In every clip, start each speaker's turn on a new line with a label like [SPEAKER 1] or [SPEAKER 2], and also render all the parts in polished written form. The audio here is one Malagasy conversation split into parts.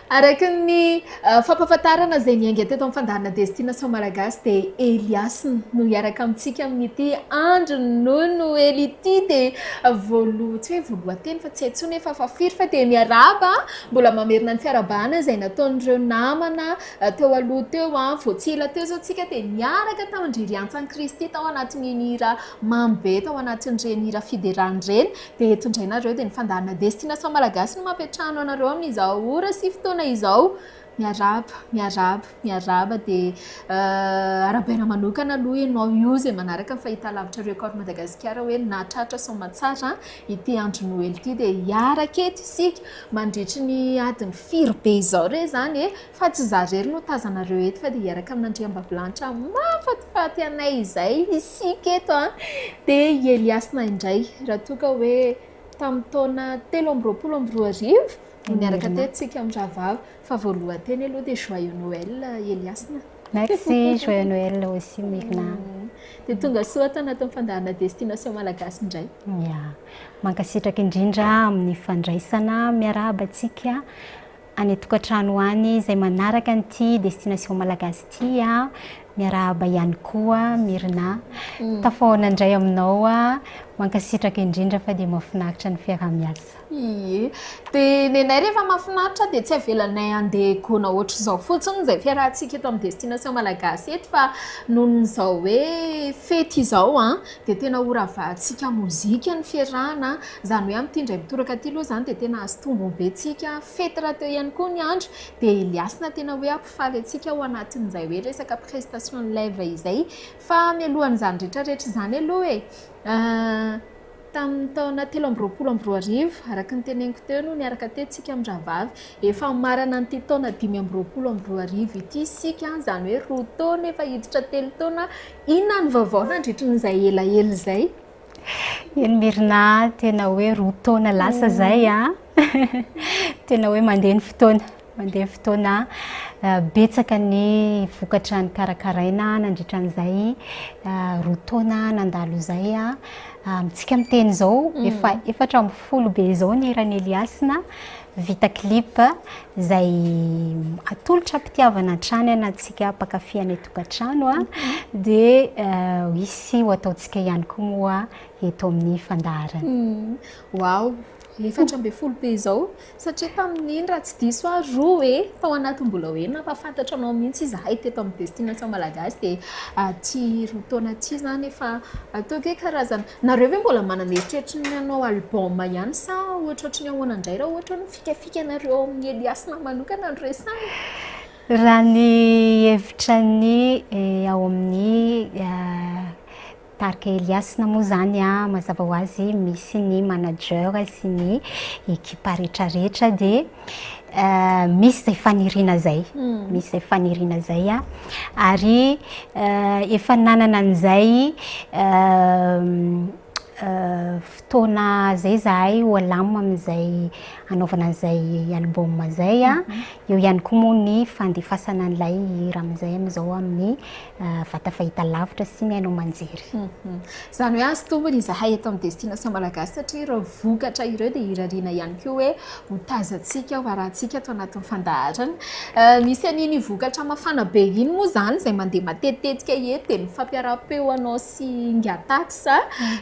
[SPEAKER 1] Araka ny fampahafantarana izay niainga teto amin'ny fandaharana Destination Malagasy dia Elias no hiaraka amintsika amin'ity andron'ny Noely ity dia voaloha tsy hoe voalohan-teny fa tsy hay intsony efa fa firy fa dia miarahaba mbola mamerina ny fiarahabana izay nataon'ireo namana teo aloha teo vao tsy ela teo izao tsika dia niaraka tamin-dry Riantsan'i Kristy tao anatin'iny hira mamy be tao anatin'ireny hira fiderana ireny Dia eto indray nareo dia ny fandaharana Destination Malagasy no mampiantrano anareo amin'izao ora sy fotoana izao. Miarahaba, miarahaba, miarahaba dia arahabaina manokana aloha ianao io izay manaraka ny fahitalavitra Record Madagasikara hoe nahatratra soamantsara ity andro Noely ity dia hiaraka eto isika mandritry ny adiny firy be izao re izany e! Fa tsy izaho irery no tazanareo eto fa dia hiaraka amin'Andriambavilanitra mahafatifaty anay izay isika eto an! Dia i Eliasina indray, raha toa ka hoe tamin'ny taona 2023 no niaraka teto isika mirahavavy. Fa voalohan-teny aloha dia joyeux Noël Eliasina.
[SPEAKER 2] Merci, joyeux Noël aussi Mirna.
[SPEAKER 1] Dia tonga soa ato anatin'ny fandaharana Destination Malagasy indray.
[SPEAKER 2] Ya, mankasitraka indrindra amin'ny fandraisana, miarahaba antsika. Any an-tokantrano any izay manaraka an'ity Destination Malagasy ity a, miarahaba ihany koa Mirna. Tafahaona indray aminao a, mankasitraka indrindra fa dia mahafinaritra ny fiaraha-miasa.
[SPEAKER 1] Ie. Dia nenay rehefa mahafinaritra dia tsy avelanay handeha gona ohatr'izao fotsiny izay fiarahantsika eto amin'ny Destination Malagasy eto fa nohon'izao hoe fety izao an, dia tena horavahantsika mozika ny fiarahana Izany hoe amin'ity indray mitoraka ity aloha izany dia tena azo tombony be tsika, fety rahateo ihany koa ny andro dia Eliasina tena hoe hampifaly antsika ao anatin'izay hoe resaka prestation live izay. Fa mialohan'izany rehetra rehetra izany aloha e, tamin'ny taona 2023 araka ny teneniko teo no niaraka teto tsika mirahavavy, efa hamarana an'ity taona 2025 ity isika, izany hoe roa taona efa hiditra telo taona, inona ny vaovao nandritrin'izay elaela izay?
[SPEAKER 2] Eny Mirna, tena hoe roa taona lasa zay a. Tena hoe mandeha ny fotoana, mandeha ny fotoana. Betsaka ny vokatra nokarakaraina nandritra an'izay roa taona nandalo izay. Amintsika miteny izao, efa 14 be izao ny hiran'i Eliasina vita clip izay atolotra am-pitiavana hatrany antsika mpankafy any an-tokantrano dia hisy ho ataontsika ihany koa moa eto amin'ny fandaharana.
[SPEAKER 1] Waouh! 14 be izao satria tamin'iny raha tsy diso aho roa e, tao anaty mbola hoe nampahafantatra anao mihitsy izahay teto amin'ny Destination Malagasy dia aty roa taona aty izany efa ataoko hoe karazana, nareo ve mbola manana eritreritry ny hanao album ihany sa ohatrohatry ny ahoana indray raha ohatra ny fikafikanareo ao amin'ny Eliasina manokana no resahina?
[SPEAKER 2] Raha ny hevitra ny ao amin'ny Tarika Eliasina moa izany mazava ho azy misy ny manager sy ny ekipa rehetrarehetra dia misy izay faniriana izay, misy izay faniriana izay ary efa nanana an'izay fotoana izay izahay ho alamina amin'izay hanaovana an'izay album izay, eo ihany koa moa ny fandefasana an'ilay hira amin'izay amin'izao amin'ny vata fahitalavitra sy ny haino aman-jery.
[SPEAKER 1] Izany hoe azo tombony izahay eto amin'ny Destination Malagasy satria ireo vokatra ireo dia irariana ihany koa hoe ho tazantsika, ho arahantsika ato anatin'ny fandaharana. Misy an'iny vokatra mafana be iny moa izany izay mandeha matetitetika eto dia ny fampiaraham-peo anao sy Ingahy Tax.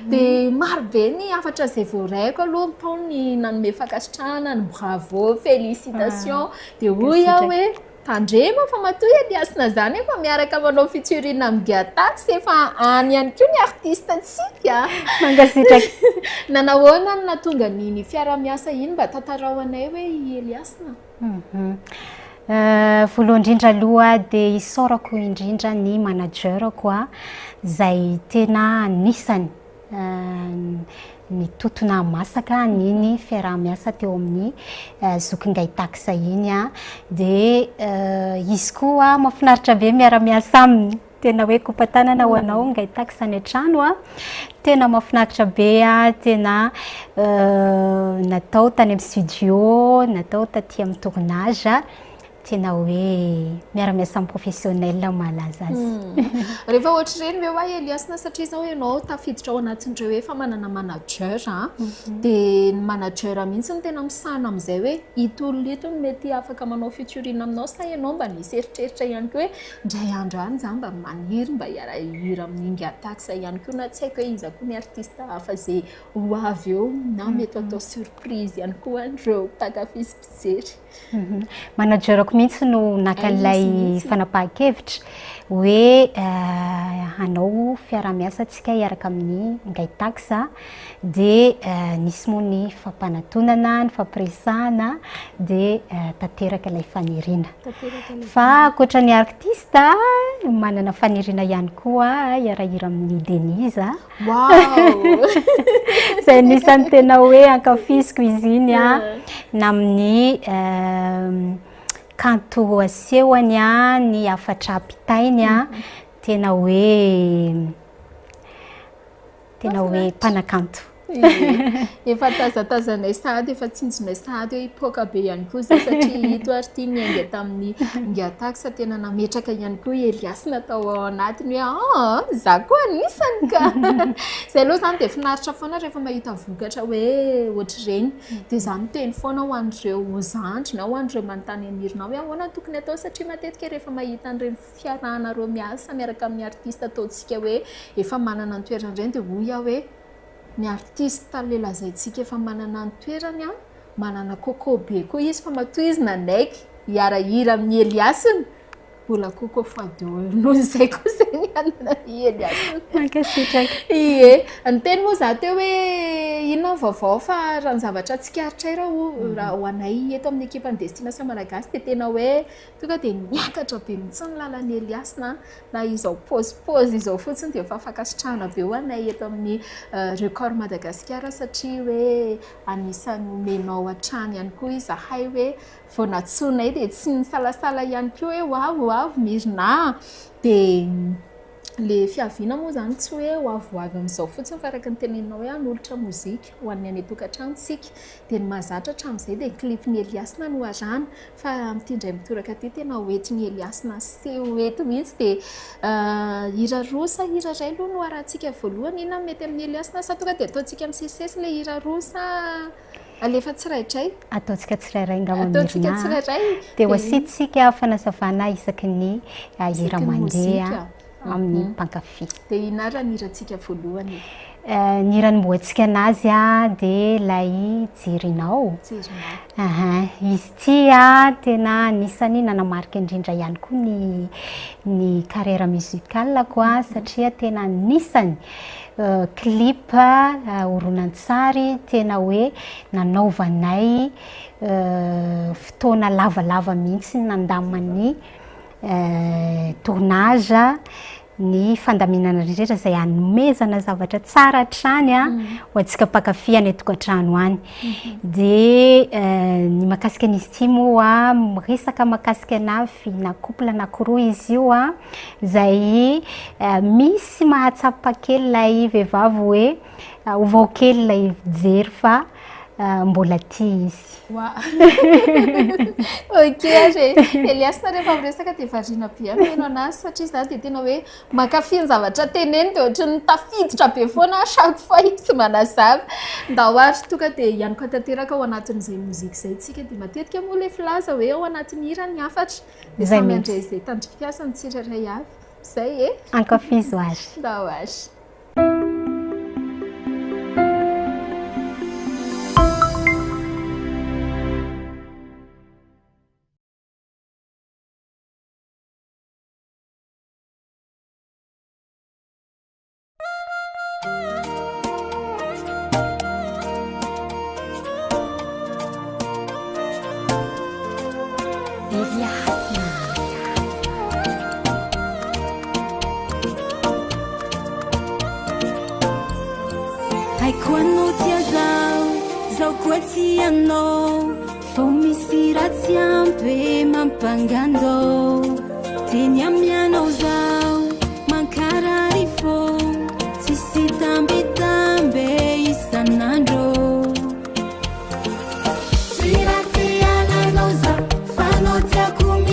[SPEAKER 1] Dia maro be ny hafatra izay voaraiko aloha, tao ny nanome fankasitrahana, ny bravo, félicitations. Dia hoy aho hoe Tandremo fa matoa i Eliasina zany efa miaraka manao featuring amin'ny Gatax efa any ihany koa ny artiste antsika.
[SPEAKER 2] Mankasitraka.
[SPEAKER 1] Nanahoana no nahatonga an'iny fiaraha-miasa iny mba tantarao anay hoe i Eliasina?
[SPEAKER 2] Voalohany indrindra aloha dia isaorako indrindra ny manager-ko izay tena anisany nitotona masaka an'iny fiaraha-miasa teo amin'ny zoky Ngay Tax iny dia izy koa mahafinaritra be miara-miasa aminy, tena hoe kopa-tanana ho anao Ngay Tax any an-trano a, tena mahafinaritra be tena natao tany amin'ny studio, natao taty amin'ny tournage. Tena hoe miara-miasa amin'ny professionnel mahalaza azy.
[SPEAKER 1] Rehefa ohatr'ireny ve hoa Eliasina satria izao ianao tafiditra ao anatin'ireo hoe efa manana manager an, dia ny manager mihitsy no tena misahana amin'izay hoe ito olona ito no mety afaka manao featuring aminao sa ianao mba nisy eritreritra ihany koa hoe indray andro any za mba maniry mba hiara-hihira amin'i Ingahy Tax ihany koa na tsy haiko hoe iza koa ny artiste hafa izay ho avy eo na mety atao surprise ihany koa an'ireo mpankafy sy mpijery.
[SPEAKER 2] Manager-ko mihitsy no naka an'ilay fanapahan-kevitra hoe hanao fiaraha-miasa tsika hiaraka amin'ny Ngay Tax dia nisy moa ny fampanatonana, ny fampiresahana dia tanteraka ilay faniriana. Fa ankoatra ny artiste, manana faniriana ihany koa hiara-hira amin'i Denise.
[SPEAKER 1] Wow!
[SPEAKER 2] Izay anisan'ny tena hoe ankafiziko izy iny a, na amin'ny kanto asehony a, ny hafatra ampitainy a, tena hoe tena hoe mpanakanto.
[SPEAKER 1] Efa tazatazanay sahady, efa tsinjonay sahady hoe hipoaka be ihany koa izay satria ito ary ity niainga tamin'ny Ingahy Tax tena nametraka ihany koa i Elias natao ao anatiny hoe aa za koa anisany ka. Izay aloha izany dia finaritra foana rehefa mahita vokatra hoe ohatr'ireny. Dia za miteny foana ho an'ireo zandry na ho an'ireo manontany an'i Nirina hoe ahoana no tokony atao satria matetika rehefa mahita an'ireny fiarahanareo miasa miaraka amin'ny artiste ataontsika hoe efa manana ny toerany ireny dia hoy aho hoe ny artiste le lazaintsika efa manana ny toerany an, manana coco be koa izy fa matoa izy nanaiky hiara-hira amin'i Eliasina, mbola coco fois deux noho izay koa izay ny ananan'i Eliasina.
[SPEAKER 2] Mankasitraka.
[SPEAKER 1] Ie, niteny moa za teo hoe inona ny vaovao fa raha ny zavatra tsikaritray raha ho raha ho anay eto amin'ny ekipan'ny Destination Malagasy dia tena hoe tonga dia niakatra be mihitsy ny lalan'i Eliasina Na izao paozipaozy izao fotsiny dia efa fankasitrahana be ho anay eto amin'ny Record Madagasikara satria hoe anisan'ny omenao hatrany ihany koa izahay hoe vao nantsoinay dia tsy nisalasala ihany koa hoe ho avy ho avy Mirna a! Dia ilay fiaviana moa izany tsy hoe ho avy ho avy amin'izao fotsiny fa araka ny teneninao hoe hanolotra mozika ho an'ny any an-tokantrano isika. Dia ny mahazatra hatramin'izay dia ny clip-n'i Eliasina no arahana. Fa amin'ity indray mitoraka ity tena ho entin'i Eliasina aseho eto mihitsy dia hira roa sa hira iray aloha no arahantsika voalohany, inona no mety amin'i Eliasina sa tonga dia ataontsika misesisesy ilay hira roa sa alefa tsiraidray?
[SPEAKER 2] Ataontsika tsirairay angamba Mirna.
[SPEAKER 1] Ataontsika tsirairay.
[SPEAKER 2] Dia ho asiantsika fanazavana isaky ny hira mandeha amin'ny mpankafy.
[SPEAKER 1] Dia inona ary ny hirantsika voalohany e?
[SPEAKER 2] Ny hira anombohantsika anazy dia ilay Jerinao.
[SPEAKER 1] Jerinao.
[SPEAKER 2] Aha, izy ity a, tena anisan'ny nanamarika indrindra ihany koa ny ny carrière musicale-ko a, satria tena anisan'ny clip horonantsary tena hoe nanaovanay fotoana lavalava mihitsy nandamin'ny tournage ny fandaminana rehetra izay hanomezana zavatra tsara hatrany a ho antsika mpankafy any an-tokantrano any. Dia ny mahakasika an'izy ity moa miresaka mahakasika ana vina couple anankiroa izy io a, izay misy mahatsapa kely ilay vehivavy hoe ovao kely ilay fijery fa mbola tia izy.
[SPEAKER 1] Wa. Ok ary e. Elias rehefa miresaka dia variana be aho mihaino anazy satria za dia tena hoe mankafy ny zavatra teneniny dia ohatran'ny tafiditra be foana à chaque fois izy manazava. Ndao ary tonga dia hianoka tanteraka ao anatin'izay mozika izay tsika dia matetika moa ilay filaza hoe ao anatin'ny hira ny hafatra dia
[SPEAKER 2] Izay
[SPEAKER 1] samy
[SPEAKER 2] mihitsy.
[SPEAKER 1] handray izay tandrify azy ny tsirairay avy. Izay e.
[SPEAKER 2] Ankafizo ary.
[SPEAKER 1] Ndao ary.
[SPEAKER 3] Haiko anao tia zaho, zaho koa tia anao Vao misy raha tsy ampy e mampangandao Teny amianao zaho mankarary fô Tsisy tambitamby e isan'andro Tsy raha tia anao zaho fa anao tiako.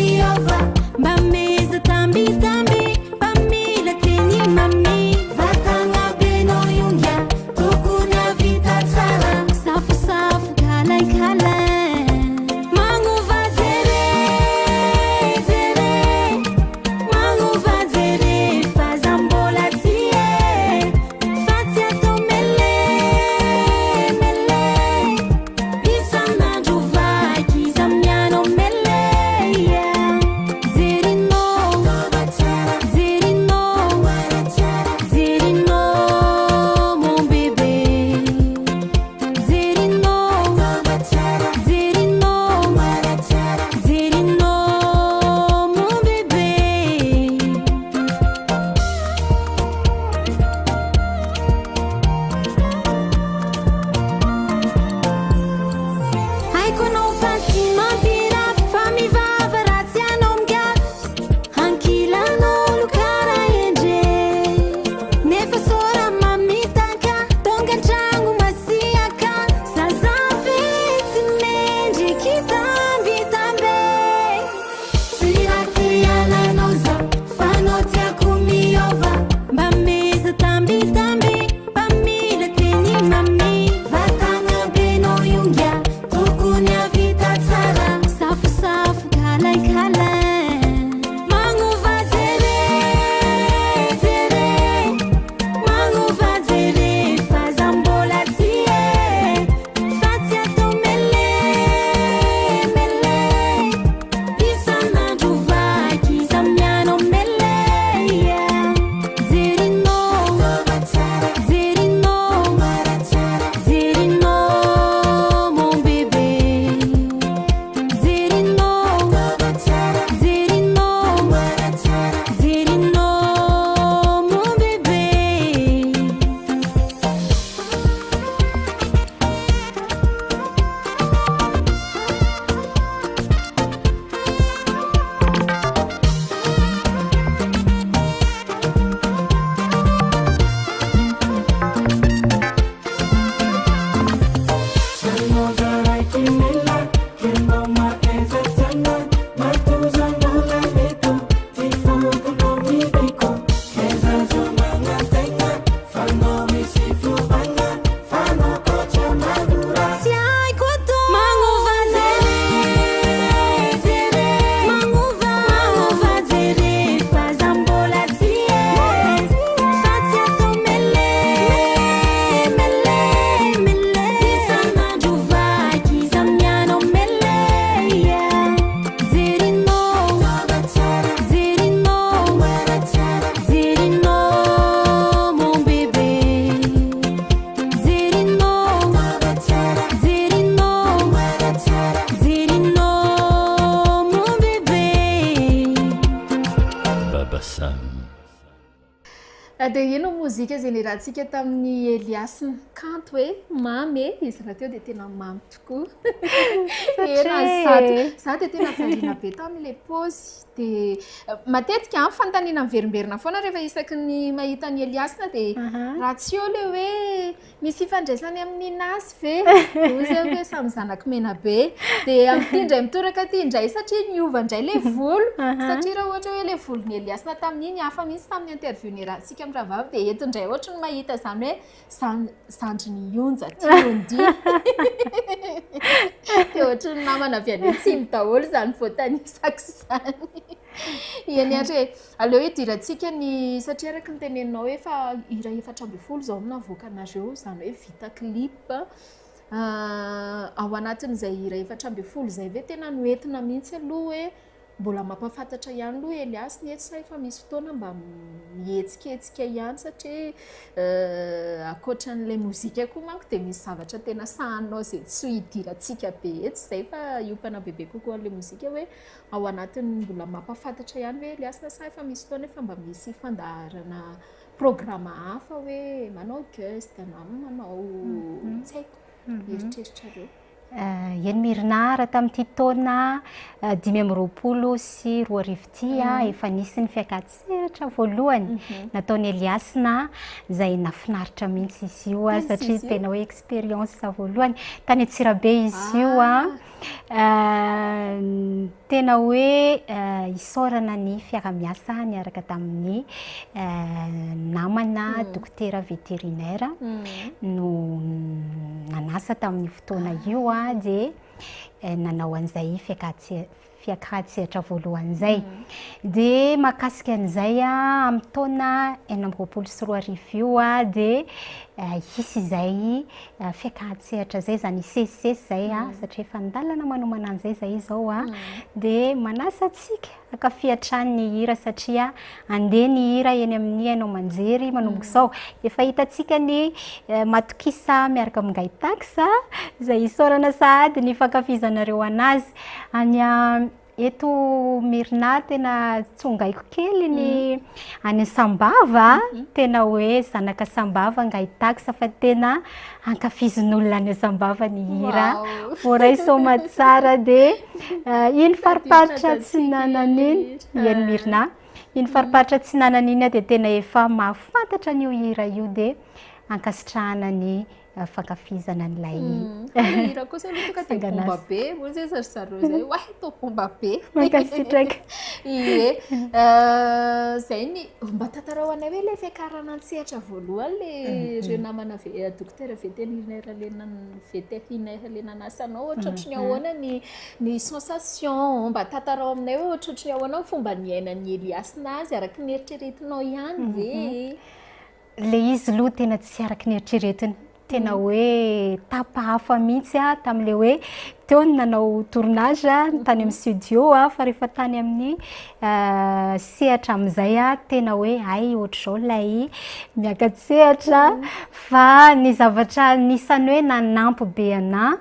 [SPEAKER 4] Asam.
[SPEAKER 1] Dia ino mozika izay niarahantsika tamin'i Elias ny kanto e, mamy e, izy rahateo dia tena mamy tokoa. Tena za dia tena variana be tamin'ilay paozy. Dia matetika an, fanontaniana miverimberina foana rehefa isaky ny mahita an'i Elias dia raha tsy eo ilay hoe Misy ifandraisany amin'ny Nas ve? Hoy izy hoe samy zanak'i Menabe. Dia amin'ity indray mitoraka ity indray satria niova indray ilay volo. Satria raha ohatra hoe ilay volon'i Eliasina tamin'iny hafa mihitsy tamin'ny interview niarahantsika mirahavavy dia eto indray ohatry ny mahita izany hoe zandrin'i Ionja Tiondy. Dia ohatry ny namana avy any Atsimo daholo izany voatanisako izany. Eny ary e. Aleo hidirantsika ny, satria araka ny teneninao hoe efa hira 14 izao no navoakanareo, izany hoe vita clip. Ao anatin'izay hira 14 izay ve tena noentina mihitsy aloha hoe mbola mampahafantatra ihany aloha Elias ny eto sa efa misy fotoana mba mihetsiketsika ihany satria ankoatran'ilay mozika koa manko dia misy zavatra tena sahaninao izay tsy ho hidirantsika be eto izay fa hiompana bebe kokoa an'ilay mozika hoe ao anatin'ny mbola mampahafantatra ihany ve Elias sa efa misy fotoana efa mba misy fandaharana programa hafa hoe manao guest na manao tsy haiko eritreritrareo?
[SPEAKER 2] Eny Mirina, raha tamin'ity taona 2025 ity efa nisy ny fiakan-tsehatra voalohany nataon'i Eliasina izay nahafinaritra mihitsy izy io satria tena hoe expérience voalohany tany Antsirabe izy io. Tena hoe isaorana ny fiara-miasa niaraka tamin'ny namana dokotera vétérinaire no nanasa tamin'io fotoana io dia nanao an'izay fiakan-tsehatra voalohany izay. Dia mahakasika an'izay amin'ny taona 2026 io dia hisy izay fiakan-tsehatra izay izany hisesisesy izay satria efa an-dalana manomana an'izay izahay izao dia manasa antsika hankafy hatrany ny hira satria andeha ny hira eny amin'ny haino aman-jery manomboka izao. Efa hitantsika ny Matokisa miaraka amin'i Ngahy Tax izay isaorana sahady ny fankafizanareo an'azy. Any eto Merina tena tsongaiko kely ny any Sambava, tena hoe zanaka Sambava Ngahy Tax fa tena ankafizin'olona any Sambava ny hira. Voaray soamatsara dia iny fariparitra atsinanana iny, eny Mirina, iny fariparitra atsinanana iny dia tena efa mahafantatra an'io hira io dia ankasitrahana ny fankafizana an'ilay
[SPEAKER 1] hira kosa aloha tonga dia bomba be hoy zay ry zareo zay oay tô bomba be.
[SPEAKER 2] Mankasitraka.
[SPEAKER 1] Ie. Zay ny mba tantarao anay hoe ilay fiakarana an-tsehatra voalohany le ireo namana dokotera vétérinaire le vétérinaire le nanasa anao ohatrohatry ny ahoana ny ny sensation mba tantarao aminay hoe ohatrohatry ny ahoana ny fomba niainan'i Eliasina azy araka ny eritreretinao ihany ve?
[SPEAKER 2] Le izy aloha tena tsy araka ny eritreretina, tena hoe étape hafa mihitsy aho tamin'le hoe teo ny nanao tournage tany amin'ny studio fa rehefa tany amin'ny sehatra amin'izay aho tena hoe hay ohatr'izao ilay miaka-tsehatra fa ny zavatra anisan'ny hoe nanampy be anahy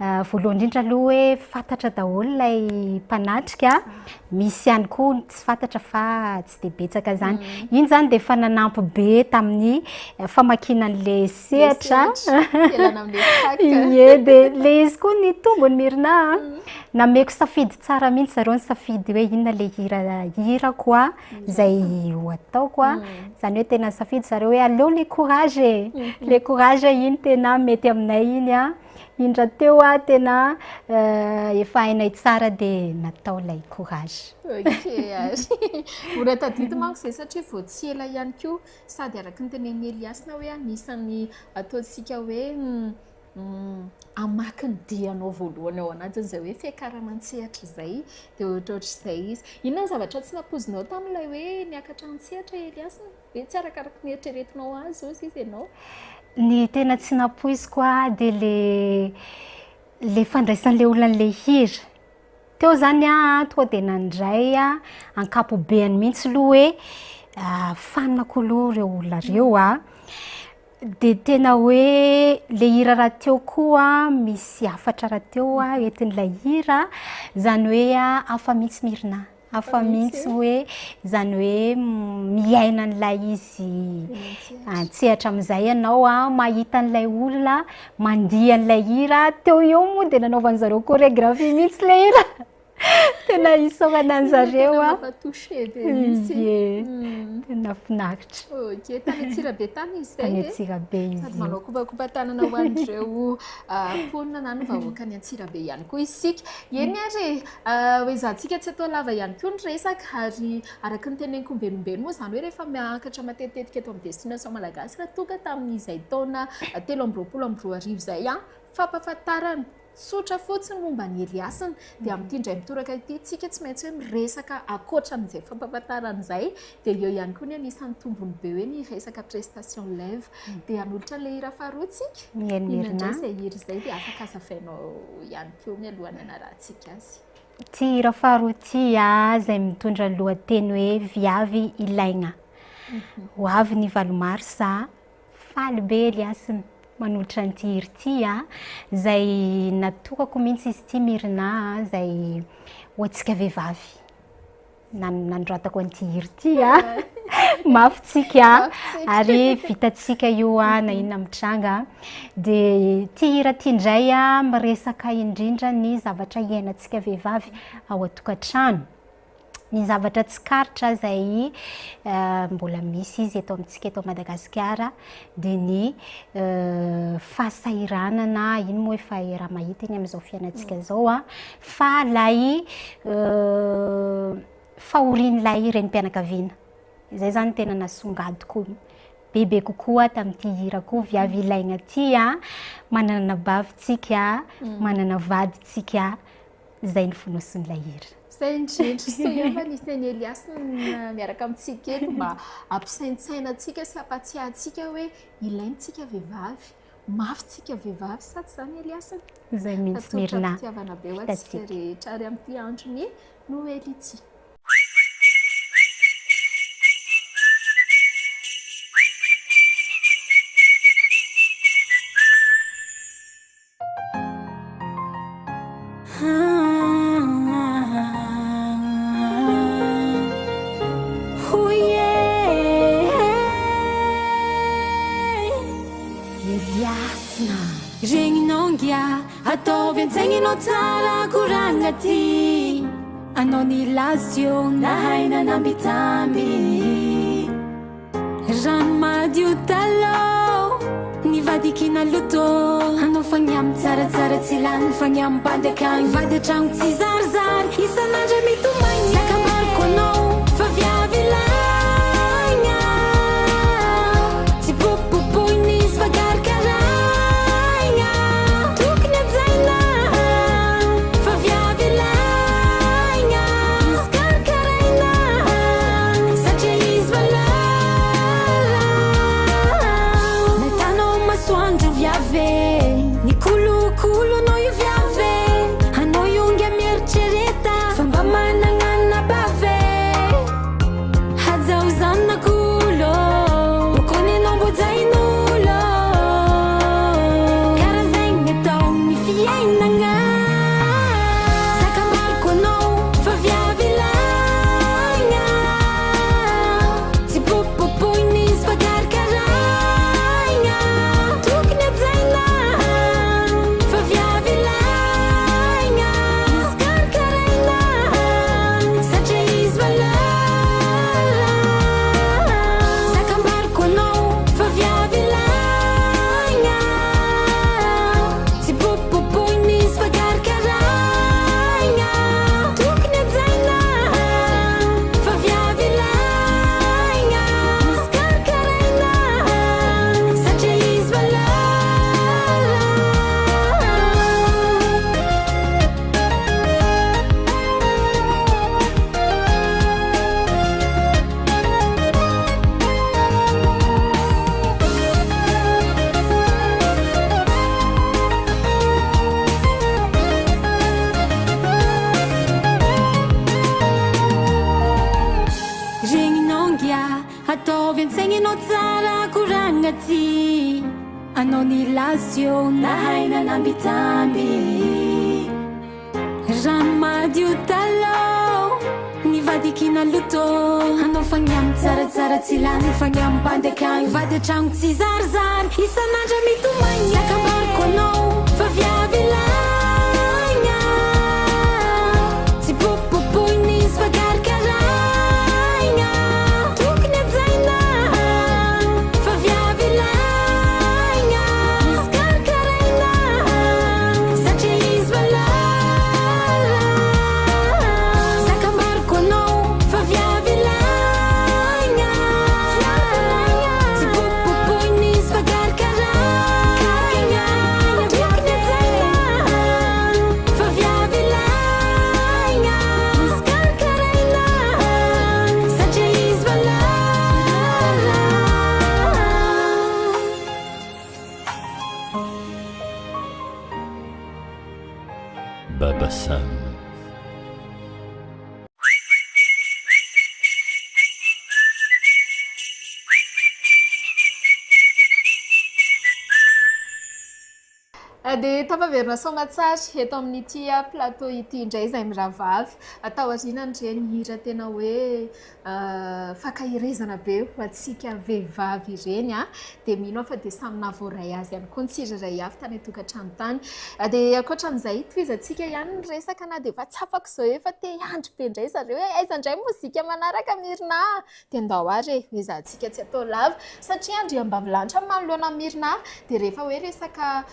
[SPEAKER 2] Voalohany indrindra aloha hoe fantatra daholo ilay mpanatrika, misy ihany koa ny tsy fantatra fa tsy dia betsaka izany. Iny izany dia efa nanampy be tamin'ny famakiana an'ilay sehatra. Ie, dia ilay izy koa nitombo ny Mirina a. Nameko safidy tsara mihitsy zareo nisafidy hoe inona ilay hira hirako a, izay ho ataoko a. Izany hoe tena nisafidy zareo hoe aleo ilay courage e, ilay courage iny tena mety aminay iny a. Iny rahateo aho tena efa hainay tsara dia natao ilay courage.
[SPEAKER 1] Ok ary. Mora tadidy manko izay satria vao tsy ela ihany koa sady araka ny tenenin'i Eliasina hoe anisan'ny ataontsika hoe hamaky ny dianao voalohany ao anatin'izay hoe fiakarana an-tsehatra izay dia ohatrohatr'izay izy. Inona ny zavatra tsy nampoizinao tamin'ilay hoe niakatra an-tsehatra Eliasina? Hoe tsy arakaraka ny eritreretinao azy hozy izy ianao?
[SPEAKER 2] Ny tena tsy nampoiziko aho dia le le fandraisan'le olona an'le hira. Teo zany aho tonga dia nandray ankapobeany mihitsy aloha hoe fanina-ko aloha ireo olona ireo a. Dia tena hoe le hira rahateo koa misy hafatra rahateo entin'ilay hira, izany hoe hafa mihitsy Mirina. Hafa mihitsy hoe izany hoe miaina an'ilay izy an-tsehatra amin'izay ianao a, mahita an'ilay olona mandihy an'ilay hira, teo eo moa dia nanaovan'ny zareo chorégraphie mihitsy ilay hira. Tena isaorana an'zareo a.
[SPEAKER 1] Tena mampa-touché be mihitsy.
[SPEAKER 2] Ie. Tena finaritra.
[SPEAKER 1] Ok, tany Antsirabe tany izy izay
[SPEAKER 2] Tany
[SPEAKER 1] e?
[SPEAKER 2] Antsirabe izy
[SPEAKER 1] Sady
[SPEAKER 2] io.
[SPEAKER 1] manao kopakopa-tanana ho an'ireo mponina na ny vahoakan'i Antsirabe ihany koa isika. Eny ary e, hoezahantsika tsy atao lava ihany koa ny resaka ary araka ny teneniko ombenombeno moa izany hoe rehefa miakatra matetitetika eto amin'ny Destination Malagasy raha toa ka tamin'izay taona 2023 izay an, fampahafantarana tsotra fotsiny momba an'i Eliasina. Dia amin'ity indray mitoraka ity, tsika tsy maintsy hoe miresaka ankoatra an'izay fampahafantarana izay, dia eo ihany koa ny anisan'ny tombony be hoe ny resaka prestation live. Dia hanolotra an'ilay hira faharoa tsika.
[SPEAKER 2] Mihaino
[SPEAKER 1] Inona indray
[SPEAKER 2] Mirina.
[SPEAKER 1] izay hira izay dia afaka hazavainao ihany koa mialohan'ny hanarahantsika azy.
[SPEAKER 2] Ity hira faharoa ity izay mitondra ny lohateny hoe Viavy ilaigna. Ho avy ny valo marsa. Faly be Eliasina manolotra an'ity hira ity a, izay natokako mihitsy izy ity Mirina a, izay ho antsika vehivavy nanoratako an'ity hira ity a, mafy tsika ary vitantsika io a na inona mitranga, dia ity hira ity indray a miresaka indrindra ny zavatra iainantsika vehivavy ao an-tokantrano. Ny zavatra tsikaritra izay mbola misy izy eto amintsika eto Madagasikara dia ny fahasahiranana, iny moa efa raha mahita iny amin'izao fiainantsika izao an, fa ilay fahorian'ilay renim-pianakaviana, izay izany tena nasongadiko bebe kokoa tamin'ity hirako Viavy ilaigna ity an, manana anabavy tsika, manana vady tsika, Izay ny fonosin'ilay hira.
[SPEAKER 1] Izay indrindra. Soa ihany fa nisy an'i Elias miaraka amintsika eto mba hampisaintsaina antsika sy hampatsiahy antsika hoe ilaina isika vehivavy, mafy isika vehivavy sa tsy izany Elias?
[SPEAKER 2] Izay mihitsy
[SPEAKER 1] Atolotra
[SPEAKER 2] Mirna.
[SPEAKER 1] fitiavana be ho antsika rehetra ary amin'ity andron'ny Noely ity.
[SPEAKER 3] Regninao ngia ataovy an-tsaigninao tsara koragna ty Anao nilaza teo nahay nanambitamby Rano madio talou nivadiky naloto Anao fagnamby tsaratsara tsy lany fagnamby bandy akagny Vady an-tragno tsy zarizary isan'andro mitomagny Zaka mariko anao fa viavy ilaigna Tsy popopopoina izy fa karakaraigna Tokony hajaina fa viavy ilaigna Izy karakaraina satria izy valala Nahitanao masoandro viavy e Nikolokolo anao io viavy e Anao io nge mieritrereta Fa mba managna anabavy e Hajao zanak'olo Bokony anao mbô jain'olo Karaha zegny atao ny fiaignagna Zaka mariko anao fa viavy ilaigna Tsy popopoina izy fa karakaraigna Tokony hajaina fa viavy ilaigna Izy karakaraina satria izy valala Zaka ambariko anao fa viavy ilaigna Tsy popopoina izy fa karakaraigna Tokony hajaina fa viavy ilaigna Izy karakaraina satria izy valala. Regninao ngia ataovy an-tsaigninao tsara koragna ty Anao nilaza teo nahay nanambitamby Rano madio talou. Fivadikina loto Anao fagnam tsaratsara tsy lany Fagnam bandy akagny Vady an-tragno tsy zarizary Isan'andro mitomagny Zaka ambarako anao Fa viavy ilaigna Tsy popopopoina izy fa karakaraigna Tokony hajaina Fa viavy ilaigna Izy karakaraina Satria izy valala Zaka ambarako anao Fa viavy ilaigna Tsy popopopoina izy fa karakaraigna Tokony hajaina Fa viavy ilaigna Izy karakaraina Satria izy valala.
[SPEAKER 4] Baba Sam.
[SPEAKER 1] Dia tafaverina soamatsara eto amin'ity plateau ity indray izay mirahavavy. Taorianan'ireny hira tena hoe fankaherezana be ho antsika vehivavy ireny dia mino aho fa dia samy nahavoaray azy ihany koa ny tsirairay avy tany an-tokantrano tany. Dia ankoatran'izay, tohizantsika ihany ny resaka na dia efa tsapako izao efa te hiandry be indray zareo hoe aiza indray ny mozika manaraka Mirna a! Dia ndao ary e, ezahantsika tsy atao lava satria andriambavilanitra manoloana an'i Mirna dia rehefa hoe resaka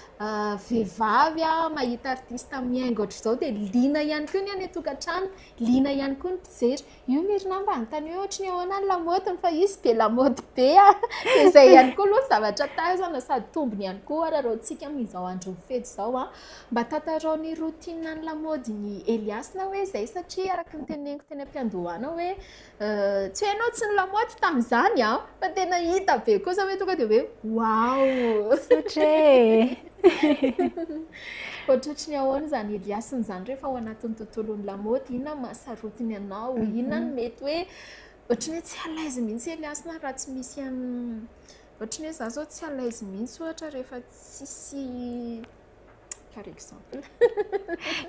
[SPEAKER 1] vehivavy mahita artiste mihaingo ohatr'izao dia liana ihany koa ny any an-tokantrano, liana ihany koa ny mpijery. Io Mirna mba anontany hoe ohatry ny ahoana ny lamaodiny fa izy be lamaody be a! Dia izay ihany koa aloha ny zavatra tazana sady tombony ihany koa araraotintsika amin'izao andron'ny fety izao a! Mba tantarao ny routine ny lamaodin'i Elias na hoe izay satria araka ny teneniko teny am-piandohana hoe tsy hoe ianao tsy nilamaody tamin'izany an! Fa tena hita be kosa hoe tonga dia hoe waouh!
[SPEAKER 2] Misaotra e!
[SPEAKER 1] Ohatrohatry ny ahoana izany Elias-ny izany rehefa ao anatin'ny tontolon'ny lamaody? Inona no mahasarotiny anao? Inona no mety hoe ohatry ny hoe tsy à l'aise mihitsy Elias na raha tsy misy an'i ohatry ny hoe izaho izao tsy à l'aise mihitsy ohatra rehefa tsisy par exemple.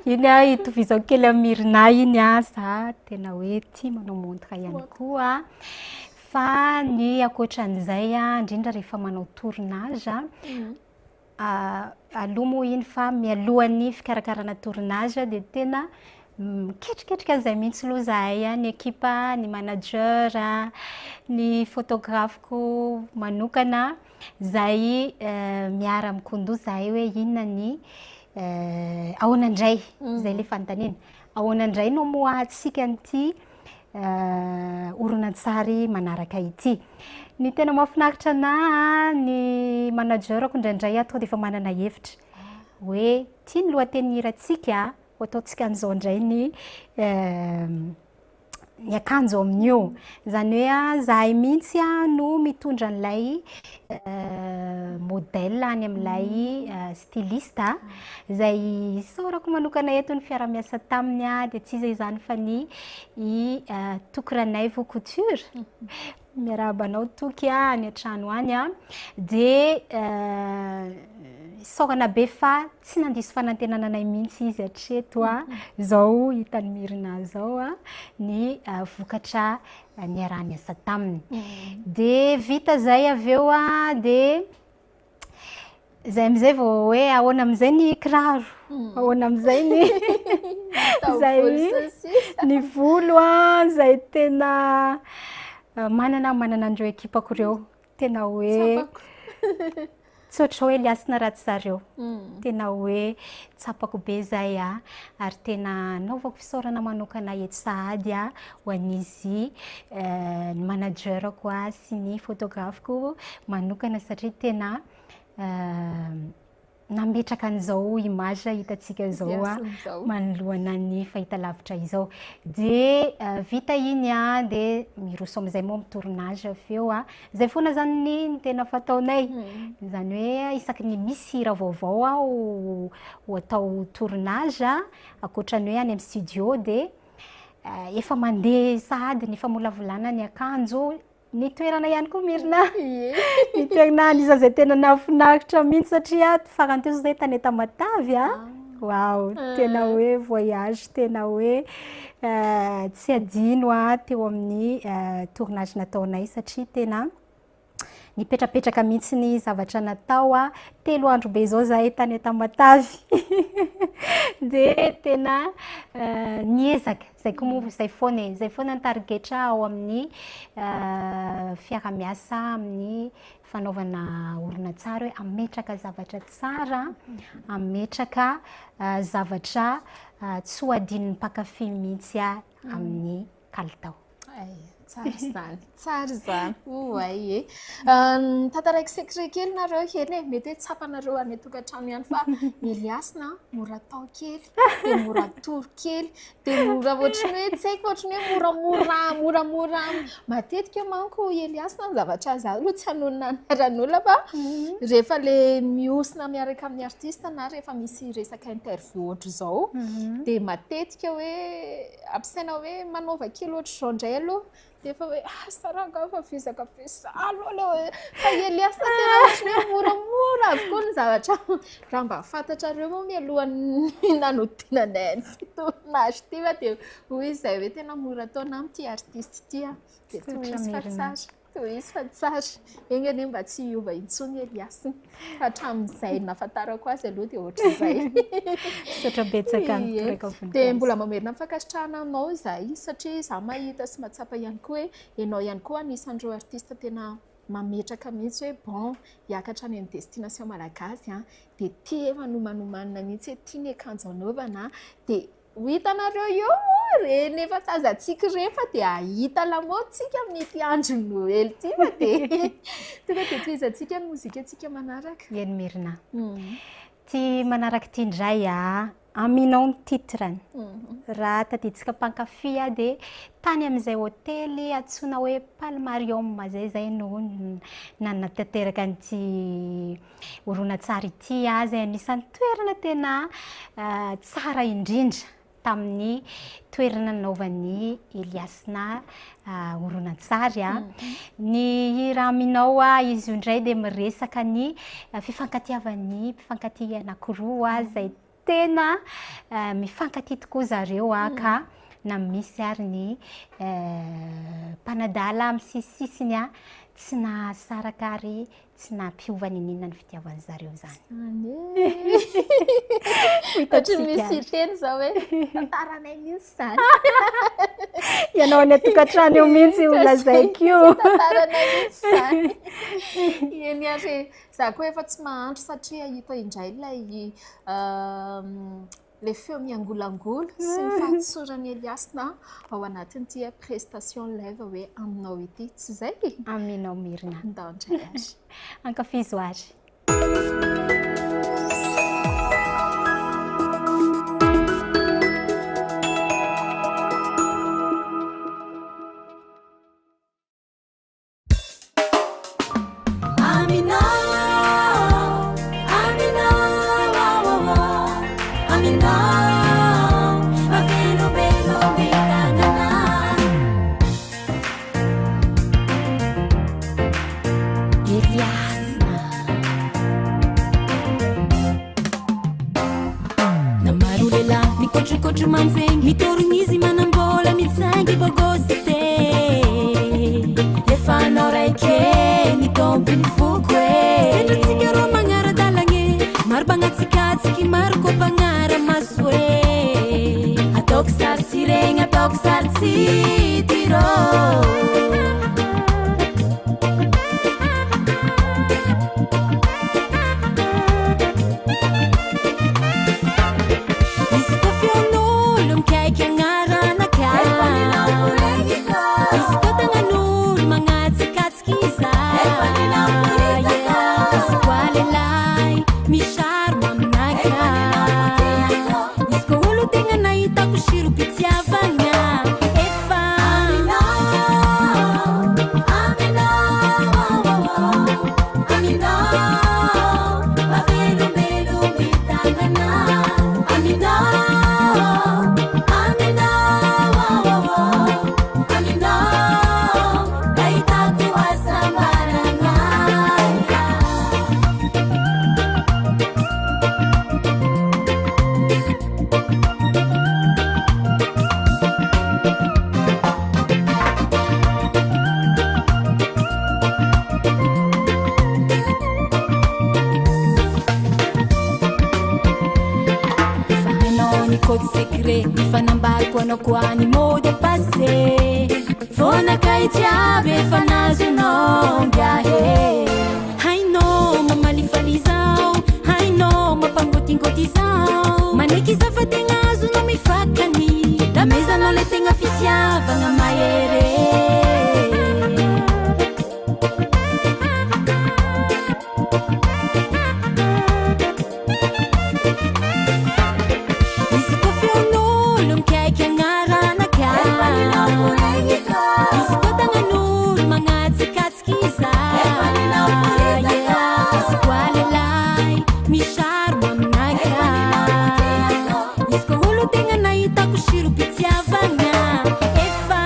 [SPEAKER 2] Iny a, itovizako kely amin'i Mirna iny a, za tena hoe tia manao montre ihany koa. Fa ny ankoatran'izay a, indrindra rehefa manao tournage a, aloha moa iny fa mialohan'ny fikarakarana tournage dia tena miketriketrika an'izay mihitsy aloha izahay a, ny ekipa, ny manager, ny photographe-ko manokana. Zahay miara mikondoa zahay hoe inona ny ahoana indray, zay le fanontaniana, ahoana indray no amoahantsika an'ity horonantsary manaraka ity. Ny tena mahafinaritra anah ny manager-ko indraindray aho tonga de efa manana hevitra hoe ity ny lohatenin'ny hirantsika, ho ataontsika an'izao indray ny ny akanjo amin'io. Izany hoe zahay mihitsy no mitondra an'ilay modèle any amin'ilay styliste izay isaorako manokana eto ny fiaraha-miasa taminy dia tsy iza izany fa ny i Toky Ranaivo Couture. Miarahaba anao Toky a, any an-trano any a. Dia isaorana be fa tsy nandiso fanantenana anay mihitsy izy hatreto a. Izao hitan'i Mirina izao a, ny vokatra niaraha-niasa taminy. Dia vita izay avy eo a, dia Zay amizay vao hoe ahoana amizay ny kiraro, ahoana amizay ny zay ny volo a, zay tena manana manana an'ireo ekipako ireo, tena hoe tsy ohatran'ny hoe liasina ratsy zareo, tena hoe tsapako be zay a, ary tena anaovako fisaorana manokana eto sahady a ho an'izy ny manager-ko a sy ny photographe-ko manokana satria tena nametraka an'izao image hitantsika izao a manoloana ny fahitalavitra izao. Dia vita iny a, dia miroso amin'izay moa amin'ny tournage avy eo a. Izay foana izany ny tena fataonay. Izany hoe isaky ny misy hira vaovao aho ho atao tournage, ankoatra ny hoe any amin'ny studio dia efa mandeha sahady ny famolavolana ny akanjo, ny toerana ihany koa Mirna. Ny toerana anisan'izay tena nahafinaritra mihitsy satria farany teo izay tany Tamatave a. Waouh, tena hoe voyage, tena hoe tsy adino teo amin'ny tournage nataonay satria tena nipetrapetraka mihitsy ny zavatra natao. 3 andro be izao zahay tany Tamatave. Dia tena niezaka. Izay koa moa izay foana e, izay foana ny tarigetra ao amin'ny fiaraha-miasa amin'ny fanaovana horonantsary hoe hametraka zavatra tsara, hametraka zavatra tsy ho adinon'ny mpankafy mihitsy amin'ny kalitao.
[SPEAKER 1] Ay, tsara izany, tsara izany. Oay e. Tantaraiko secret kely nareo eny e, mety hoe tsapanareo any an-tokantrano ihany fa Elias na mora atao kely, dia mora atoro kely, dia mora ohatran'ny hoe tsy haiko ohatran'ny hoe moramora, moramora. Matetika manko Elias na ny zavatra za aloha tsy hanonona anaran'olona fa rehefa le mihosina miaraka amin'ny artiste na rehefa misy resaka interview ohatr'izao dia matetika hoe ampisaina hoe manaova kely ohatr'izao indray aloha dia efa hoe ah Sarah angaha fa vizaka be za aloha le hoe fa i Elias tena ohatran'ny hoe moramora avokoa ny zavatra raha mba fantatrareo moa mialohan'ny nanodinanay ny tournage ity fa dia hoy izahay hoe tena mora taona amin'ity artiste ity ah dia tohizo fa tsara. Tohizo fa tsara. Enga anie mba tsy hiova intsony Elias. Hatramin'izay nahafantarako azy aloha dia ohatr'izay.
[SPEAKER 2] Misaotra betsaka ny toraka voninkazo.
[SPEAKER 1] Dia mbola mamerina ny fankasitrahana anao izahay satria izaho mahita sy mahatsapa ihany koa hoe ianao ihany koa anisan'ireo artiste tena mametraka mihitsy hoe bon hiakatra any amin'ny destination malagasy an, dia ity efa nomanomanina mihitsy hoe ity ny akanjo anaovana dia Ho hitanareo eo moa ireny efa tazantsika ireny fa dia hahita lamaody tsika amin'ity andro Noely ity fa dia tonga dia tohizantsika ny mozikantsika manaraka.
[SPEAKER 2] Eny Mirina. Ity manaraka ity indray a, Aminao ny titre-ny. Raha tadidintsika mpankafy aho dia tany amin'izay hotely antsoina hoe Palmarium izay izay no nanatanteraka an'ity horonantsary ity izay anisan'ny toerana tena tsara indrindra tamin'ny toerana nanaovan'i Eliasina horonantsary. Ny hira Aminao izy io indray dia miresaka ny fifankatiavan'ny mpifankatia anankiroa izay tena mifankatia tokoa zareo ka na misy ary ny mpanadala amin'ny sisisisiny tsy nahasaraka ary tsy nampiova n'inon'inona ny fitiavan'ny zareo izany.
[SPEAKER 1] Ohatry ny misy hiteny izao hoe tantaranay mihitsy izany.
[SPEAKER 2] Ianao any an-tokantrano eo mihitsy io lazaiko io.
[SPEAKER 1] Tantaranay mihitsy izany. Eny ary e. Za koa efa tsy mahandry satria hita indray ilay ilay feo miangolangola sy ny fahatsoran'i Eliasina ao anatin'ity prestation live hoe aminao ity. Tsy izay?
[SPEAKER 2] Aminao Mirina.
[SPEAKER 1] Ndao indray ary.
[SPEAKER 2] Ankafizo ary.
[SPEAKER 3] code secret Efa nambariko anao koa ny mot de passe Fônakay jiaby efa nazonao ngiahy e Hainao mamalifaly izao Hainao mampangôtingôty izao Maneky izaho fa tegna azonao mifakany Lamezanao le tegna fitiavagna mahery e. Izy koa feon'olo mikaiky agnaranaka Izy koa tagnan'olo magnatsikatsik'iza Izy koa lehilahy misarmo aminaka Izy koa olo tegna nahitako sirom-pitiavagna Efa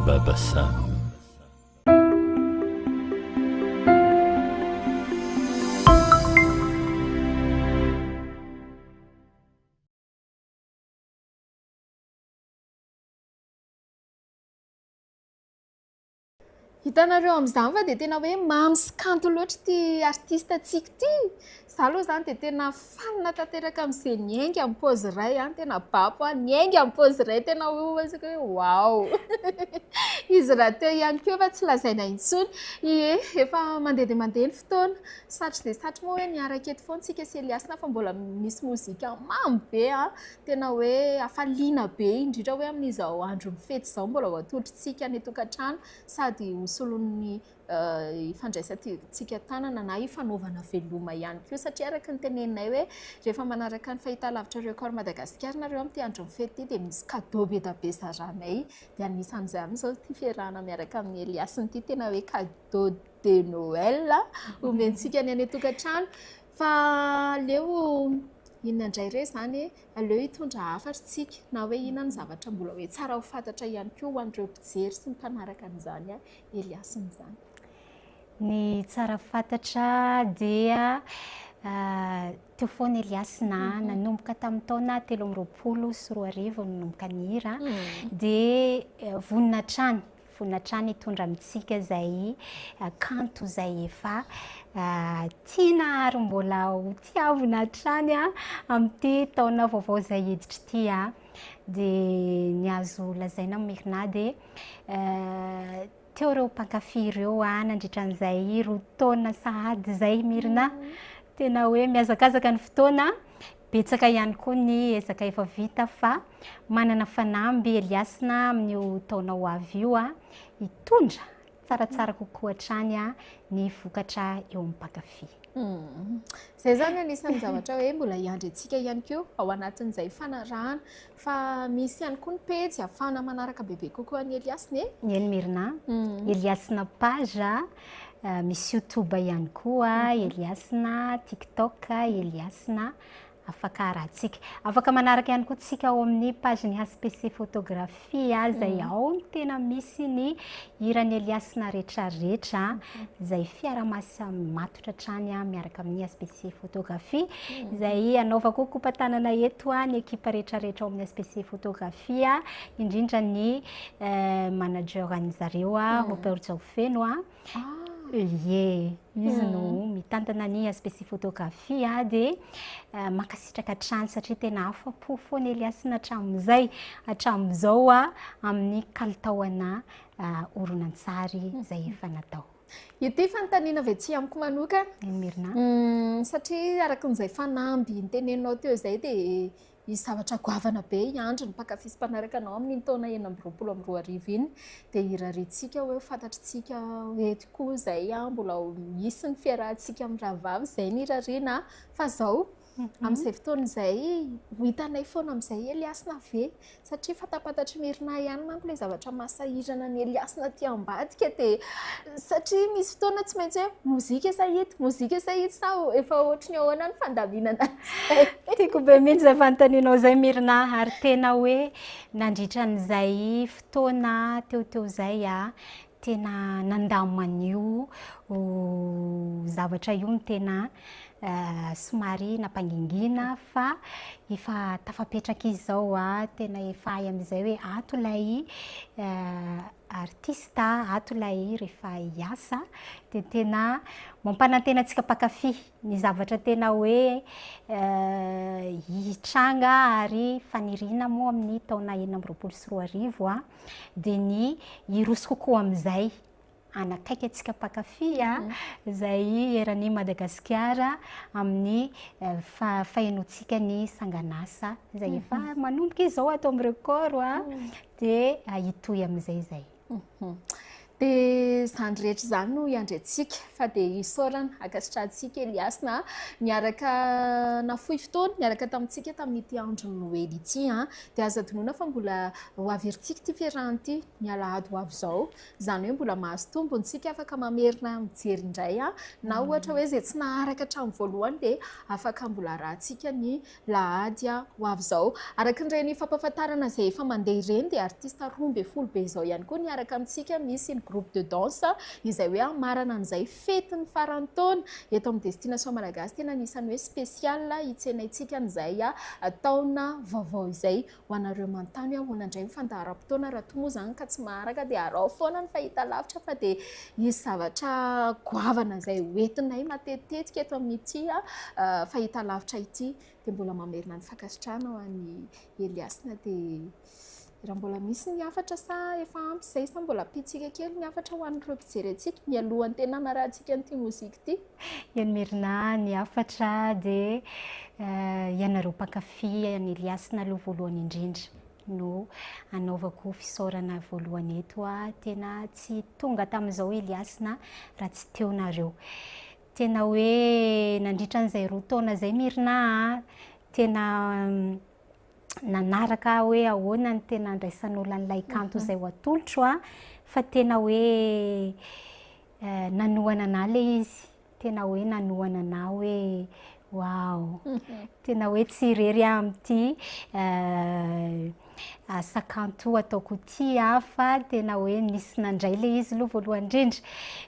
[SPEAKER 4] Baba Sam.
[SPEAKER 1] Hitanareo amin'izany fa dia tena hoe mamy sy kanto loatra ity artiste antsika ity. Izaho aloha izany dia tena fanina tanteraka amin'izay niainga amin'ny paozy iray an, tena babo aho, niainga amin'ny paozy iray tena hoe hoe waouh. Izy rahateo ihany koa efa tsy lazaina intsony. Ie, efa mandeha dia mandeha ny fotoana. Satry dia satry moa hoe miaraka eto foana isika sy Eliasina fa mbola misy mozika mamy be an. Tena hoe hafaliana be indrindra hoe amin'izao andron'ny fety izao mbola ho atolotritsika any an-tokantrano sady ho solon'ny ifandraisantsika tanana na ifanaovana veloma ihany koa satria araka ny teneninay hoe rehefa manaraka ny fahitalavitra Record Madagascar nareo amin'ity andron'ny fety ity dia misy cadeau be dia be zaranay dia anisan'izany izao ity fiarahana miaraka amin'i Eliasina ity tena hoe cadeau de Noël omentsika ny any an-tokantrano fa aleo Inona indray re izany e? Aleo hitondra hafatra isika na hoe inona ny zavatra mbola hoe tsara ho fantatra ihany koa ho an'ireo mpijery sy ny mpanaraka an'izany Eliasina izany.
[SPEAKER 2] Ny tsara fantatra dia teo foana Eliasina nanomboka tamin'ny taona 2023 no nanomboka nihira dia vonona hatrany Vonona hatrany hitondra amintsika izay kanto izay efa tiana ary mbola ho tiavina hatrany amin'ity taona vaovao izay hiditra ity. Dia ny azo lazaina amin'i Mirna dia teo ireo mpankafy ireo nandritra an'izay roa taona sahady izay Mirna. Tena hoe mihazakazaka ny fotoana. Betsaka ihany koa ny ezaka efa vita fa manana fanamby Eliasina amin'io taona ho avy io hitondra tsaratsara kokoa hatrany ny vokatra eo amin'ny mpankafy.
[SPEAKER 1] Izay izany anisan'ny zavatra hoe mbola hiandry antsika ihany koa ao anatin'izay fanarahana fa misy ihany koa ny pejy ahafahana manaraka bebe kokoa an'i Eliasina e.
[SPEAKER 2] Eny Mirna, Eliasina page, misy youtube ihany koa, Eliasina, tiktok, Eliasina. Afaka arahantsika. Afaka manaraka ihany koa tsika ao amin'ny page-n'ny HPC Photographie izay ao no tena misy ny hiran'i Eliasina retraretra izay fiaraha-masa matotra hatrany miaraka amin'ny HPC Photographie izay anaovako kopa-tanana eto ny ekipa retraretra ao amin'ny HPC Photographie indrindra ny manager an'izareo Robert Jaofeno. Ie, izy no mitantana ny HPC Photographie dia mankasitraka hatrany satria tena afa-po foana Eliasina hatramin'izay, hatramin'izao amin'ny kalitaona horonantsary izay efa natao.
[SPEAKER 1] Ity fanontaniana avy aty amiko manokana.
[SPEAKER 2] Eny Mirina.
[SPEAKER 1] Satria araka an'izay fanamby noteneninao teo izay dia Hisy zavatra goavana be hiandry ny mpankafy sy mpanaraka anao amin'iny taona 2026 iny. Dia irariantsika hoe ho fantatritsika eto koa izay, mbola hisy ny fiarahantsika amin'ny rahavavy, izay no irariana. Fa izao, amin'izay fotoana izay, ho hitanay foana amin'izay Eliasina ve? Satria fantapantatr'i Mirna ihany manko ilay zavatra mahasahirana an'i Eliasina aty ambadika dia satria misy fotoana tsy maintsy hoe mozika sa ito, mozika sa ito sa efa ohatry ny ahoana ny fandaminana an'izay.
[SPEAKER 2] Tiako be mihitsy izay fanontanianao izay Mirna ary tena hoe nandritra an'izay fotoana teo teo izay tena nandamina an'io zavatra io no tena somary nampangingina fa efa tafapetraka izy izao a, tena efa hay amin'izay hoe ato ilay artiste, ato ilay rehefa hiasa dia tena mampanantena antsika mpankafy ny zavatra tena hoe hitranga ary faniriana moa amin'ny taona 2026 a dia ny hiroso kokoa amin'izay hanakaiky antsika mpankafy izay eran'i Madagasikara amin'ny fahenoantsika ny sangan'asa izay efa manomboka izao ato amin'ny record dia hitohy amin'izay izay.
[SPEAKER 1] Dia izany rehetra izany no hiandry antsika fa dia isaorana, ankasitrahantsika Eliasina niaraka nafoy fotoana niaraka tamintsika tamin'ity andron'ny Noely ity. Dia aza adinoina fa mbola ho averintsika ity fiarahana ity ny alahady ho avy izao. Izany hoe mbola mahazo tombony tsika afaka mamerina mijery indray na ohatra hoe izay tsy naharaka hatramin'ny voalohany dia afaka mbola arahantsika ny lahady ho avy izao. Araka ireny fampahafantarana izay efa mandeha ireny dia artista 12 be izao ihany koa niaraka amintsika, misy ny groupe de danse izay hoe hamarana an'izay fetin'ny faran'ny taona eto amin'ny Destination Malagasy, tena anisan'ny hoe spécial hitsenaintsika an'izay taona vaovao izay. Ho anareo manontany hoe ahoana indray ny fandaharam-potoana raha toa moa izany ka tsy maharaka dia araho foana ny fahitalavitra fa dia hisy zavatra goavana izay hoentinay matetitetika eto amin'ity fahitalavitra ity. Dia mbola mamerina ny fankasitrahana ho an'i Eliasina dia raha mbola misy ny hafatra sa efa ampy izay sa mbola ampiantsika kely ny hafatra ho an'ireo mpijery antsika mialohan'ny tena hanarahantsika an'ity mozika ity.
[SPEAKER 2] Eny Merina, ny hafatra dia ianareo mpankafy an'i Eliasina aloha voalohany indrindra no anaovako fisaorana voalohany eto. Tena tsy tonga tamin'izao Eliasina raha tsy teo nareo. Tena hoe nandritra an'izay 2 taona izay Mirina a, tena nanaraka aho hoe ahoana ny tena andraisan'olona an'ilay kanto izay ho atolotro a, fa tena hoe nanohana anah ilay izy, tena hoe nanohana anah hoe waouh, tena hoe tsy irery aho amin'ity asa kanto ataoko ity aho fa tena hoe nisy nandray ilay izy aloha voalohany indrindra.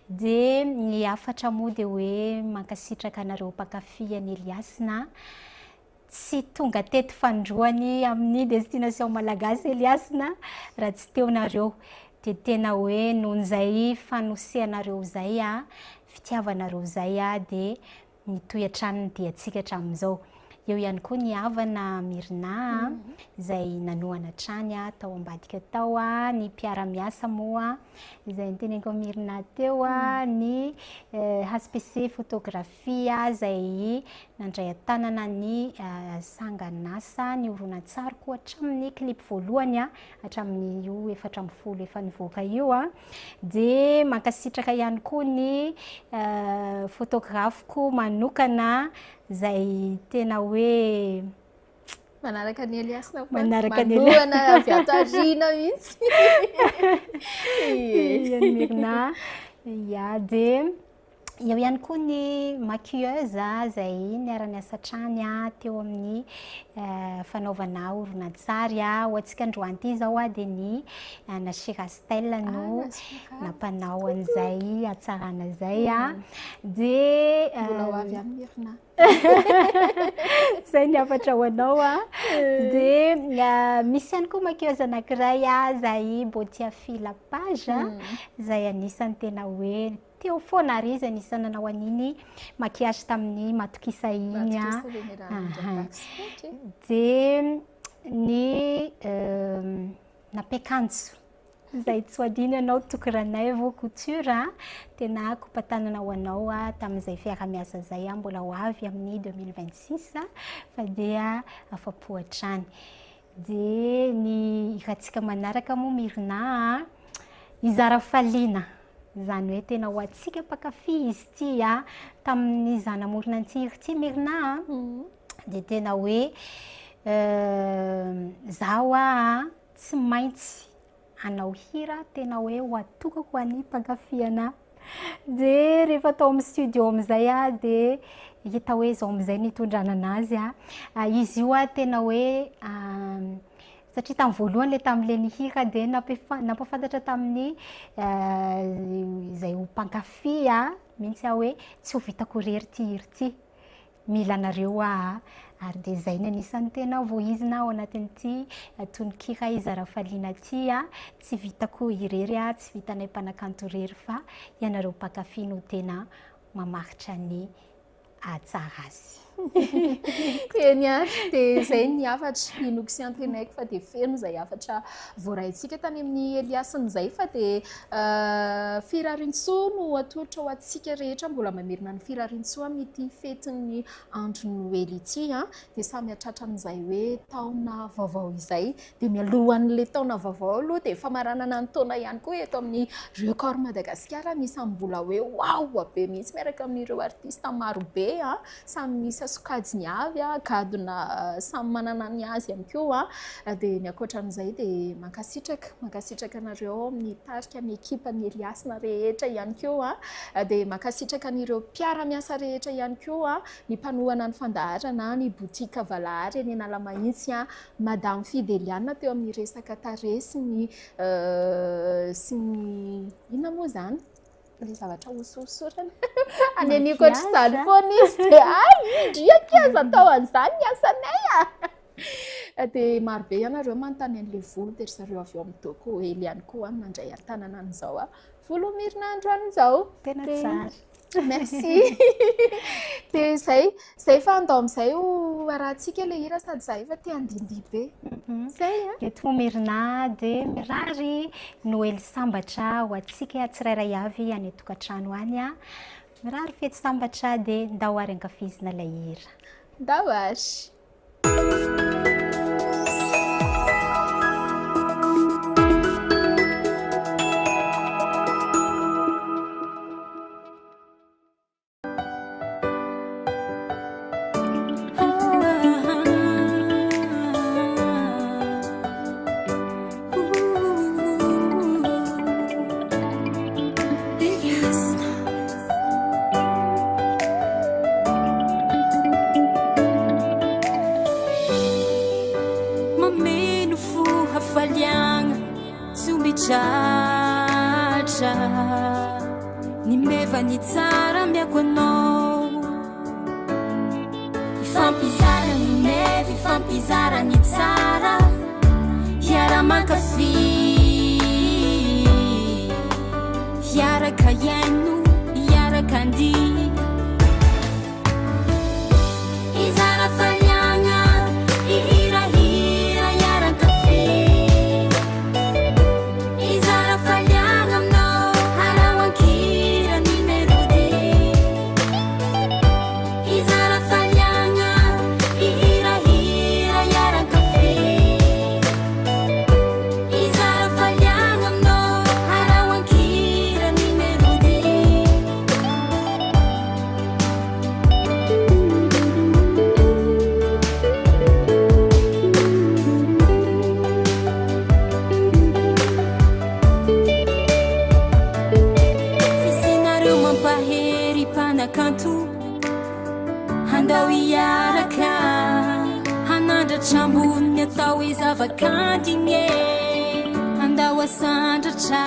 [SPEAKER 2] Dia ny hafatra moa dia hoe mankasitraka anareo mpankafy an'i Eliasina, Tsy tonga teto fanindroany amin'ny Destination Malagasy Eliasina raha tsy teo nareo. Dia tena hoe nohon'izay fanosehanareo izay, fitiavanareo izay dia nitohy hatrany ny diantsika hatramin'izao. Eo ihany koa ny havana Mirna izay nanohana hatrany tao ambadika tao, ny mpiara-miasa moa izay noteneniko an'i Mirna teo, ny HPC Photographie. Fia izay nandray an-tanana ny sangan'asa, ny horonantsariko hatramin'ny clip voalohany hatramin'io 14 efa nivoaka io. Dia mankasitraka ihany koa ny photographe-ko manokana izay tena hoe
[SPEAKER 1] Manaraka an'i Eliasina koa.
[SPEAKER 2] Manaraka an'i
[SPEAKER 1] Manohana avy ato aoriana mihitsy.
[SPEAKER 2] Ie, Mirna. Ia, dia. Eo ihany koa ny maquilleuse izay niara-niasa hatrany teo amin'ny fanaovana horonantsary. Ho antsika androany ity izao dia ny Nashira Style no nampanao an'izay hatsarana izay. Dia
[SPEAKER 1] Mbola ho avy any Mirna.
[SPEAKER 2] Izay ny hafatra ho anao. Dia misy ihany koa maquilleuse anankiray izay Botia Fila Page izay anisan'ny tena hoe teo foana ary izy anisan'ny nanao an'iny maquillage tamin'ny Matokisa iny. Dia ny nampiakanjo izay tsy ho adino ianao Toky Ranaivo Couture, tena kopa-tanana ho anao tamin'izay fiaraha-miasa izay, mbola ho avy amin'ny 2026 fa dia afa-po hatrany. Dia ny hirantsika manaraka moa Mirna hizara faliana, izany hoe tena ho antsika mpankafy izy ity a, tamin'ny izaho namorona an'ity hira ity Mirna dia tena hoe izaho a tsy maintsy hanao hira tena hoe ho atokako ho an'ny mpankafy anahy. Dia rehefa tao amin'ny studio amin'izay aho dia hita hoe izao amin'izay ny hitondrana anazy a. Izy io a tena hoe satria tamin'ny voalohany ilay tamin'ilay nihira dia nampahafantatra tamin'ny izay ho mpankafy aho mihitsy aho hoe tsy ho vitako irery ity hira ity. Mila anareo aho ary dia izay ny anisan'ny tena voizina ao anatin'ity tononkira Izarafaliana ity. Tsy vitako irery aho, tsy vitanay mpanakanto irery fa ianareo mpankafy no tena mamaritra ny hahatsara azy.
[SPEAKER 1] Eny ary, dia izay ny hafatra inoako sy antenaiko fa dia feno izay hafatra voaraintsika tany amin'ny Eliasina izay fa dia Firarintsoa no atolotra ho antsika rehetra mbola mamerina ny firarintsoa amin'ity fetin'ny andro Noely ity dia samy hahatratra an'izay hoe taona vaovao izay. Dia mialohan'ilay taona vaovao aloha dia famaranana ny taona ihany koa eto amin'ny Record Madagasikara anisan'ny mbola hoe waouh be mihitsy miaraka amin'ireo artista maro be samy misy sokajiny avy, gadona samy manana ny azy ihany koa. Dia ny ankoatran'izay dia mankasitraka, mankasitraka anareo ao amin'ny tarika, ny ekipan'ny Eliasina rehetra ihany koa. Dia mankasitraka an'ireo mpiara-miasa rehetra ihany koa, ny mpanohana ny fandaharana, ny boutique Valahary eny Analamahitsy, Madame Fideliana teo amin'ny resaka tarehy sy ny sy ny inona moa izany? Ilay zavatra hosohosorana. Aneniko ohatr'izany foana izy dia ay, indry akia aza atao an'izany ny asanay a! Dia marobe ianareo manontany an'ilay volo dia ry zareo avy ao amin'ny Doko Hely ihany koa no nandray an-tanana an'izao volo mirina androany izao.
[SPEAKER 2] Tena tsara.
[SPEAKER 1] Merci. Dia izay, izay fa andao amin'izay ho arahantsika ilay hira sady izaho efa te handihindihy be. Izay a.
[SPEAKER 2] Eto Merina dia mirary Noely sambatra ho antsika tsirairay avy any an-tokantrano any. Mirary fety sambatra dia ndao ary ankafizina ilay hira.
[SPEAKER 1] Ndao ary.
[SPEAKER 3] Mameno fo hafaliagna tsy omby tratra Ny meva ny tsara miako anao Hifampizara ny meva, hifampizara ny tsara Hiara-mankafy Hiaraka hiaino, hiaraka handihy Hizara faliagna, hihirahira, hiara-kafe Hizara faliagna aminao, haraho an-kira ny mélodie Hizara faliagna, hihirahira, hiara-kafe. atao hoe zava-kanto igny e. Andao asandratra.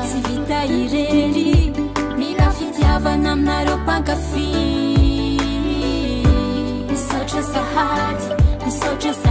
[SPEAKER 3] Tsy vita irery, mila fitiavana aminareo mpankafy. Misaotra sahady, misaotra.